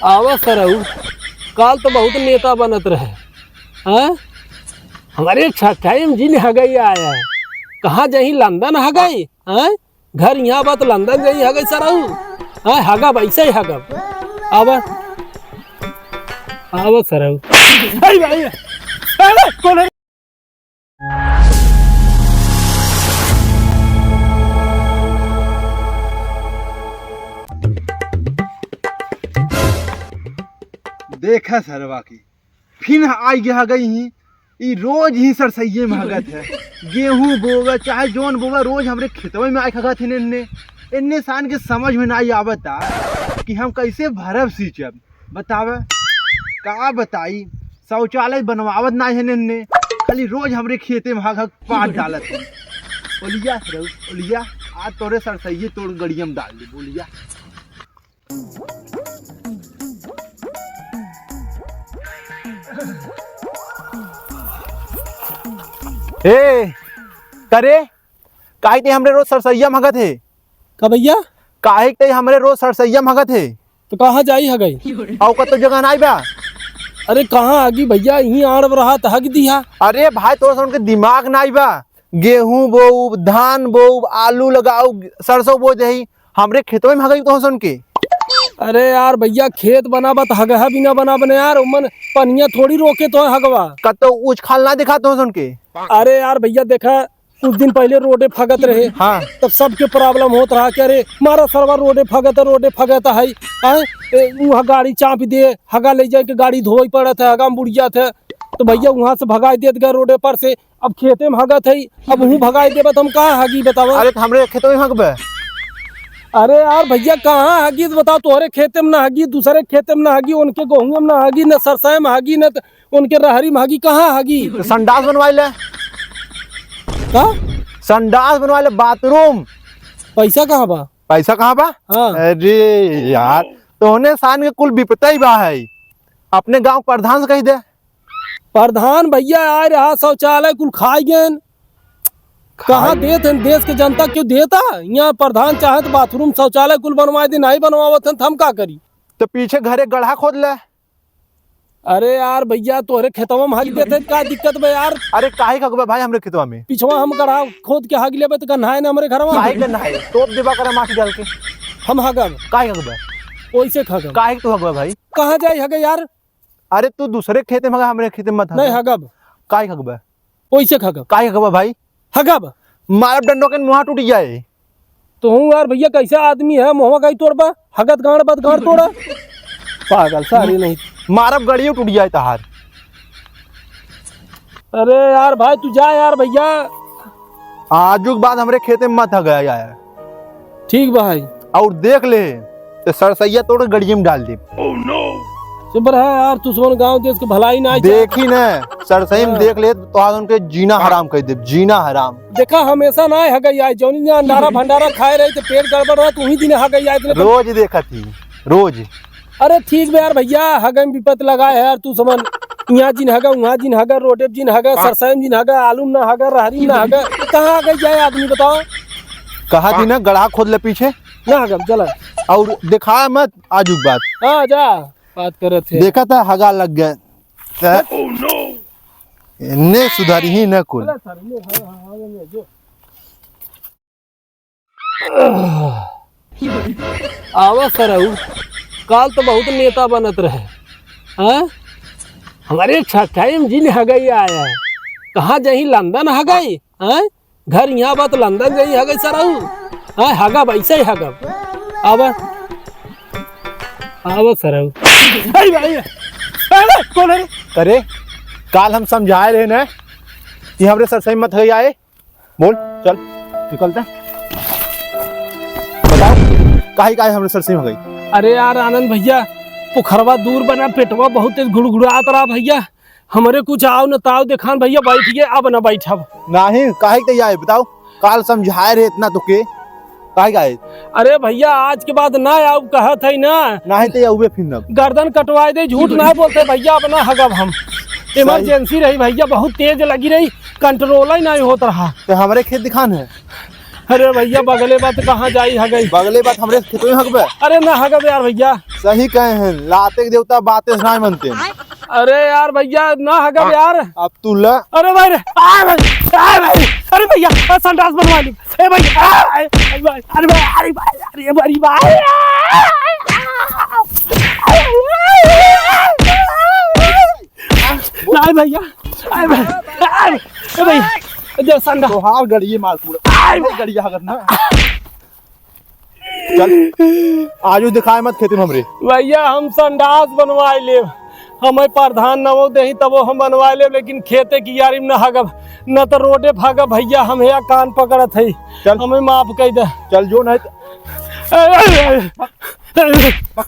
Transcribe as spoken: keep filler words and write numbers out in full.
आवा सरऊ, काल तो बहुत नेता बनत रहे, हाँ? हमरे छठई में जिन हगई आया है, कहाँ जाही, लंदन हगई, हाँ? घर यहाँ बा त लंदन जाई हगई सरऊ, हाँ? हगब, ऐसे ही हगब। आवा, आवा सरऊ। अरे भाई, अरे कौन है? देखा सरवा की, फिन आई गया गई ही। ई रोज ही सरसैये में हगत है। गेहूं बोवे चाहे जौन बोवे, रोज हमरे खेतवे में आके हगत है इन्ने। इन्ने सान के समझ में नाई आवता कि हम कैसे भरब सींचब। बतावे, का बताई, शौचालय बनवावत नाई है इन्ने, खाली रोज हमरे खेते में हग हग पाद डालत है। ओलिया रे, ओलिया, आज तोरे सरसैये तोड़ गड़िया में डाल दे, बोलिया। ए, करे, काहे ते हमरे रोज सरसैया में हगत है? का भैया? काहे ते हमरे रोज सरसैया में हगत है? तो कहाँ जाई हगई? अउ कतो जगह नाई बा? अरे कहाँ हगी भैया, यहीं आड़ रहा त हग दिया। अरे भाई, तोर सन के दिमाग नाई बा। गेहूं बोउब, धान बोउब, आलू लगाउब, सरसों बो देही, हमरे खेतवे में हगई तोहर सन के। अरे यार भैया, खेत बनाबा त हगहा बिना बनाबा न यार, ओमन पनिया थोड़ी रोके तो हगवा। कतो उछखाल ना दिखा तोहर सन के। अरे यार भैया, देखा, कुछ दिन पहिले रोडे फगत रहे, हाँ। तब सबके problem होत रहा कि अरे मारा सरवा रोडे फगत है, रोडे फगत है, आए, ए, उहाँ गाड़ी चाप दे, हगा ले जाए के गाड़ी धोई पड़त है, हगा में बुड़ जात है। तो भैया उहाँ से भगाई देत गए रोडे पर से, अब खेते में हगत है, अब उहूँ भगाई देबा त हम कहाँ हगी बतावा? अरे तो हमरे खेतवे में हगबे। अरे यार भैया, कहाँ हगी त बतावा, तोहरे खेते में ना हगी, दूसरे खेते में ना हगी, उनके गेहूं में ना हगी, न सरसों में हगी, न त उनके रहरी में हगी, कहाँ हगी? तो संडास बनवाई ले। का? संडास बनवाई ले, bathroom। पैसा कहाँ बा? पैसा कहाँ बा? हाँ। अरे यार, तोहने सान के कुल बिपता ही बा है। अपने गांव प्रधान से कही दे। प्रधान भैया आए रहा, शौचालय कुल खाई गए। कहाँ खाई देत हैं देश के जनता, क्यों देता? यहाँ प्रधान चाहे तो bathroom शौचालय कुल बनवाए दे, नहीं बनवावत हैं तो हम का करी? तो पीछे घरे गढ़ा खोद ले। अरे यार भैया, तोहरे खेतवा में हग देते, का दिक्कत बा यार? अरे काहे हगबे भाई हमरे खेतवा में? पिछवा हम गढ़ा खोद के हग लेबे त गन्हाए न हमरे घरवा में। काहे गन्हाए? तोप देबा करा माटी डाल के। हम हगब। काहे हगबे? ओइसे हगब। काहे तू हगबे भाई? कहाँ जाई हगे यार? अरे तू दूसरे खेते में हगा, हमरे खेते में मत हगा। नहीं हगब। काहे हगबे? ओइसे हगब। काहे हगबे भाई? हगब। मारब डंडो के मुँहा टूट जाए। तो हूँ यार भैया, कैसा आदमी है, मुँहवा कहीं तोड़बा, हगत गांड बत गांड तोड़ा। पागल सारी नहीं। मारब गड़ियो टूट जाए तहार। अरे यार भाई, तू जा यार भैया। आजुक बाद हमरे खेते में मत हगा यार। ठीक बा भाई। और देख ले, तो सरसैया तोड़ के गड़िया में डाल दे। चुप रहा यार, तू सुमन गांव देश के भलाई ना चाहे। देखी न, सरसई में हाँ। देख ले, तो आज उनके जीना हराम कर दे, जीना हराम। देखा, हमेशा ना हगई आए, जौनी दिन अंडारा भंडारा खाए रही तो पेट गड़बड़ रहा, तो उही दिन हगई आए, इतने तो रोज देखत ही, रोज। अरे ठीक बा यार भैया, हगई में विपत लगाए है यार, तू समझ, यहाँ जिन हगा, वहाँ जिन हगा, रोडे जिन हगा, सरसई में जिन हगा, आलू में ना हगा, रहरी में ना हगा, कहाँ हगई जाए आदमी बताओ? कहा थी ना, गढ़ा खोद ले पीछे। ना हगब, चला। और दिखाया मत आजुक बात। हाँ, जा, बात करत है। देखा था, हगा लग गए। इन्ने सुधारी ही न कुल। चला सर, ये, हाँ, हाँ, हाँ, ये, जो। आवा सरऊ, काल तो बहुत नेता बनत रहे, हाँ? हमरे छठाई में जिन हगई आया है, कहाँ जाही, लंदन हगई, हाँ? घर यहाँ बा त लंदन जाई हगई सरऊ, हाँ? हगब, ऐसे ही हगब। आवा, आवा सरऊ। अरे भाई, अरे कौन है रे? अरे, काल हम समझाए रहे ना कि हमरे सरसई मत हगई आए, बोल, चल, निकलते हैं। बताओ, काहे, काहे हमरे सरसई में हगई? अरे यार आनंद भैया, पोखरवा दूर बना, पेटवा बहुत तेज गुड़गुड़ात रहा भैया, हमरे कुछ आव न ताव देखान भैया, बैठ गए, अब न बैठब। नहीं, काहे के आए बताओ, काल समझाए रहे इतना तो के, काहे का है? अरे भैया, आज के बाद ना आउब कहत है ना। नाहीं तो आउबे फिर न। गर्दन कटवाए दे, झूठ ना बोलते भैया, अब ना हगब हम। सही। Emergency रही भैया, बहुत तेज लगी रही, control ही नहीं होत रहा। तो हमरे खेत दिखान है। अरे भइया, बगले बा त कहाँ जाई हगई? बगले बा त हमरे खेतवे हगबे। अरे ना हगब यार भइया। सही कहे हैं, लाते के देवता बाते से नाहीं मनते। अरे यार भइया, ना हगब यार। अब तू ला। अरे भाई रे, आ भाई, आ भाई, अरे भइया, आ संडास बनवा ली। ए भाई, आ भाई, अरे भाई, अरे भाई, अरे भाई, अरे भाई, अरे भाई। नाहीं भइया, अरे भाई, अरे भाई, ए भइया, जो संडा। तोहार गड़िए मार पूरा। अरे भाई। गड़िया हगत ना। चल, आजू दिखाए मत खेते में हमरे। भइया, हम संडास बनवाए लेब, हमें प्रधान नवो देही तबो हम बनवाए लेब, लेकिन खेते कियारी में न हगब, न त रोडे प हगब। भइया, हम हिया कान पकड़त हई, चल। हमें माफ कइ दे। चल जो, नहीं त ए, ए, ए, ए,